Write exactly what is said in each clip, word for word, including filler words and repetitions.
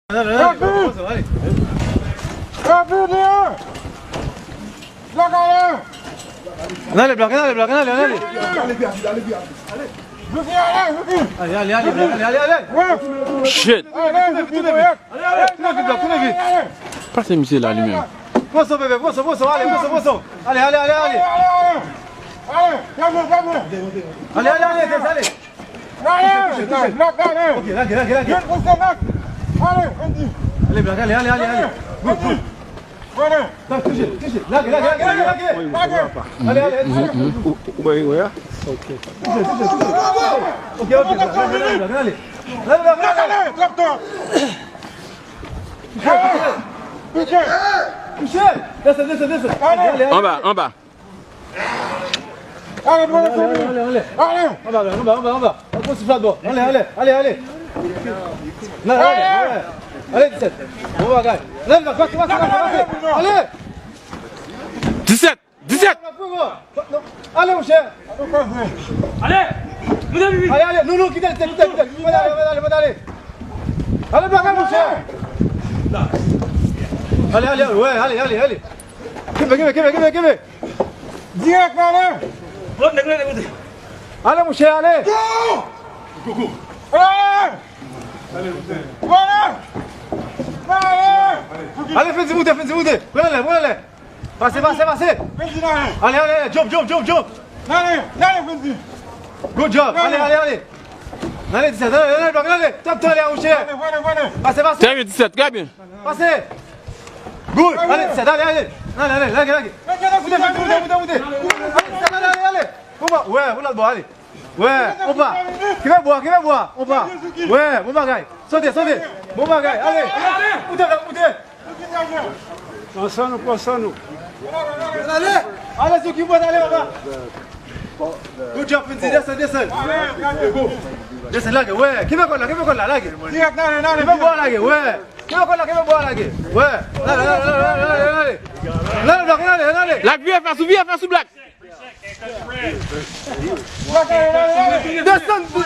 Nan ale, nan ale, nan ale, nan ale. Nan ale, Blak, nan ale, Blak, nan ale, nan ale. Ale, ale, ale, ale, ale, ale. Shit. Tounen vit, tounen vit. Tounen vit, Blak, tounen vit. Pase misye la li menm. Pran son, bebe, pran son, pran son, ale, pran son, pran son. Ale, ale, ale, ale. Ale, ale, ale, ale. Ok, lage, lage, lage. Ale, Blak, ale, ale, ale, ale. Good, good. Touche, touche. Lage, lage, lage, lage, lage. Ale, ale, ale. Touche, touche, touche. Ok, ok, Blak, ale, ale, ale. Lage, lage, lage. Touche, touche. Touche. Desann, desann, desann. Ale, ale, ale. Anba, anba. Ale, ale, ale, ale, ale. Anba, anba, anba, anba. Anba, anba, anba. Ale, ale, ale, ale. Nan, ale, ale. Ale, disèt. Bon bagay. Ale, pase, pase, pase, pase. Ale. Disèt, disèt. Ale, monchè. Ale. Ale, ale. Non, non, kite l, kite l, kite l. Mwen ale, mwen ale, mwen ale. Ale, Blak, ale, monchè. Ale, ale, ale. Wè, ale, ale, ale. Kenbe, kenbe, kenbe, kenbe, kenbe. Dirèk nan men. Lòt nèg la, nèg la. Ale, monchè, ale. Ale. Ale. Ale. Ale, Fendy, moute, Fendy, moute. Pran anlè, pran anlè. Pase, pase, pase. Ale, ale, ale. Jump, jump, jump, jump. Ale, ale, Fendy. Good job. Ale, ale, ale. Ale, disèt, ale, ale, ale. Tap, tap, ale, monchè. Pase, pase. Trè byen, disèt, trè byen. Pase! Good! Ale, disèt, ale, ale! Ale, ale, lage, lage! Moute, moute, moute, moute, moute! Ale, disèt, ale, ale, ale! Bon, wè, pou lòt bò, ale! Wè, on pa! Kenbe bwa, kenbe bwa, on pa! Wè, bon bagay! Sote, sote! Bon bagay, ale! Moute, moute! Pran san nou, pran san nou! Ale, sou ki bò, ale, on pa! Good job, Fendy, desann, desann. Desann, lage, wè. Kenbe kòd la, kenbe kòd la, lage. Kenbe bò, lage, wè. Kenbe kòd la, kenbe bò, lage. Wè. Lale, lale, lale, lale, lale. Lale, Blak, lale, lale. Lak, vire fas ou, vire fas ou, Blak. Desann, woy.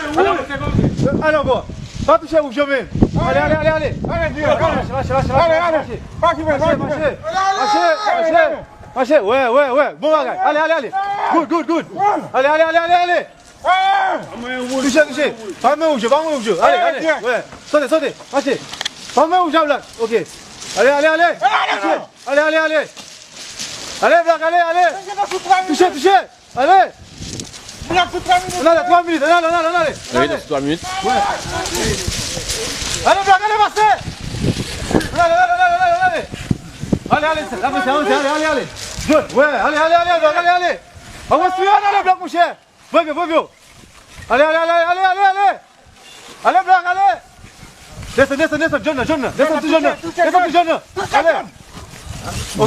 Ale ankò. Pa touche wouj yo, men. Ale, ale, ale, ale. Mache, mache, mache, mache, mache, mache. Mache, mache, mache. Mache, wè, wè, wè. Bon bagay. Ale, ale, ale. Good, good, good. Ale, ale, ale, ale, ale. Touche, touche. Pa men wouj, pa men wouj. Ale, ale. Wè. Sote, sote. Mache. Pa men wouj, Blak. Ok. Ale, ale, ale. Touche. Ale, ale, ale. Ale, Blak, ale, ale. Touche, touche. Ale. Ann ale, twa minit. Ann ale, ann ale, ann ale. Wi, nan twa minit. Wè. Ale, Blak, ale, pase. Ann ale, ann ale, ann ale, ann ale, ann ale. Ale, ale, se, avanse, avanse, ale, ale, ale. Good. Wè, ale, ale, ale, Blak, ale, ale. Avanse, ann ale, Blak, monchè. Voye, voye. Ale, ale, ale, ale, ale, ale. Ale, Blak, ale. Desann, desann, desann, jòn nan, jòn nan. Desann sou jòn nan. Desann sou jòn nan. Ale.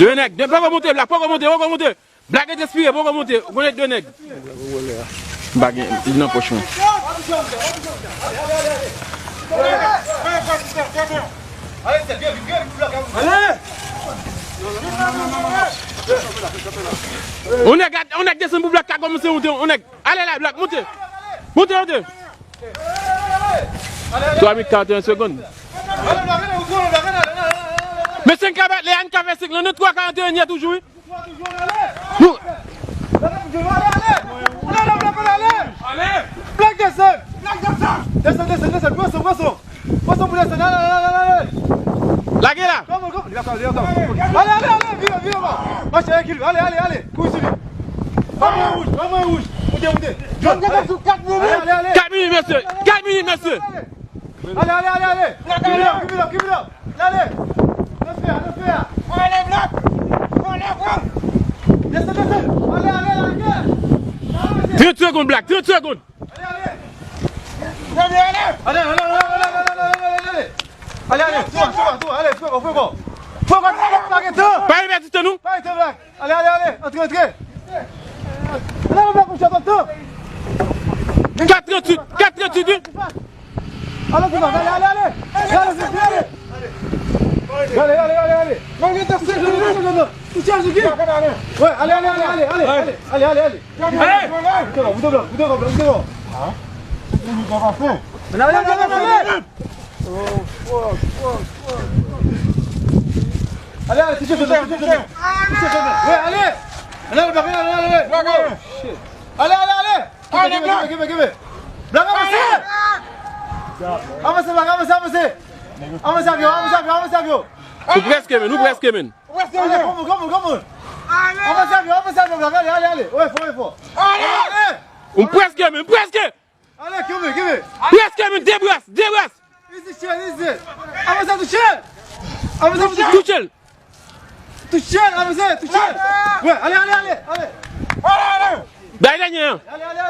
De nèg, de, poko monte, Blak, poko monte, poko monte. Blak, rete espire, poko monte. Ou konnen de nèg. M pa gen, li nan pòch mwen. Ale. On nèg, on nèg desann pou Blak ka kòmanse monte, on nèg. Ale la, Blak, monte. Monte, monte. Twa minit karannteyen segonn. Men senk ka bat, Leann ka fè senk lan, nan twa karannteyen yè toujou, wi. Nou Blak desann. Blak desann. Desann, desann, desann. Pran son, pran son. Pran son pou desann. Ale, ale, ale, ale. Lage la. Come on, come on. Li pa ka, li pa ka. Ale, ale, ale. Vire, vire, man. Mache, ekilib. Ale, ale, ale. Kouri sou li. Pa mwen wouj, pa mwen wouj. Moute, moute. Jòn, ale. Ale, ale, ale. Kat minit, mesye. Kat minit, mesye. Ale, ale, ale, ale. Keep it up, keep it up, keep it up. Ale. Nan fè a, nan fè a. Ale, Blak. Ale, Blak. Desann, desann. Ale, ale, lage. Trant segonn, Blak, trant segonn. Ale, ale. Ale, ale, ale. Ale, ale. Tou, tou, tou. Ale, fè ankò, fè ankò. Fè ankò, pa gen tan. Pa pèdi tan, non. Pa gen tan, Blak. Ale, ale, ale. Antre, antre. Ale, ale, Blak, monchè, pa gen tan. Kat tranntuit, kat tranntuit, wi. Ale, ale, ale, ale. Ale, ale, ale, ale. Gade, gade, gade, gade. Touche a, Zouki. Wè, ale, ale, ale, ale, ale, ale, ale, ale. Ale. Boute Blan, boute Blan, boute Blan. Ale, ale, ale, ale. Oh, fuck, fuck, fuck, fuck. Ale, ale, touche fèmen, touche fèmen. Touche fèmen. Wi, ale. Ale, ale, ale, ale, ale. Ale, ale, ale. Kenbe, kenbe, kenbe, kenbe. Black, avanse. Avanse, Black, avanse, avanse. Avanse avyon, avanse avyon, avanse avyon. Nou prèske, men, nou prèske, men. Ale, come on, come on, come on. Avanse avyon, avanse avyon, Black, ale, ale, ale. Wi, fò, wi, fò. Ale. Nou prèske, men, nou prèske. Ale, kenbe, kenbe. Prèske, men, de bras, de bras. Easy, chill, easy. Avanse, touche. Avanse, touche. Touche l. Touche, avanse, touche. Wi, ale, ale, ale, ale. Bay dènye an. Ale, ale,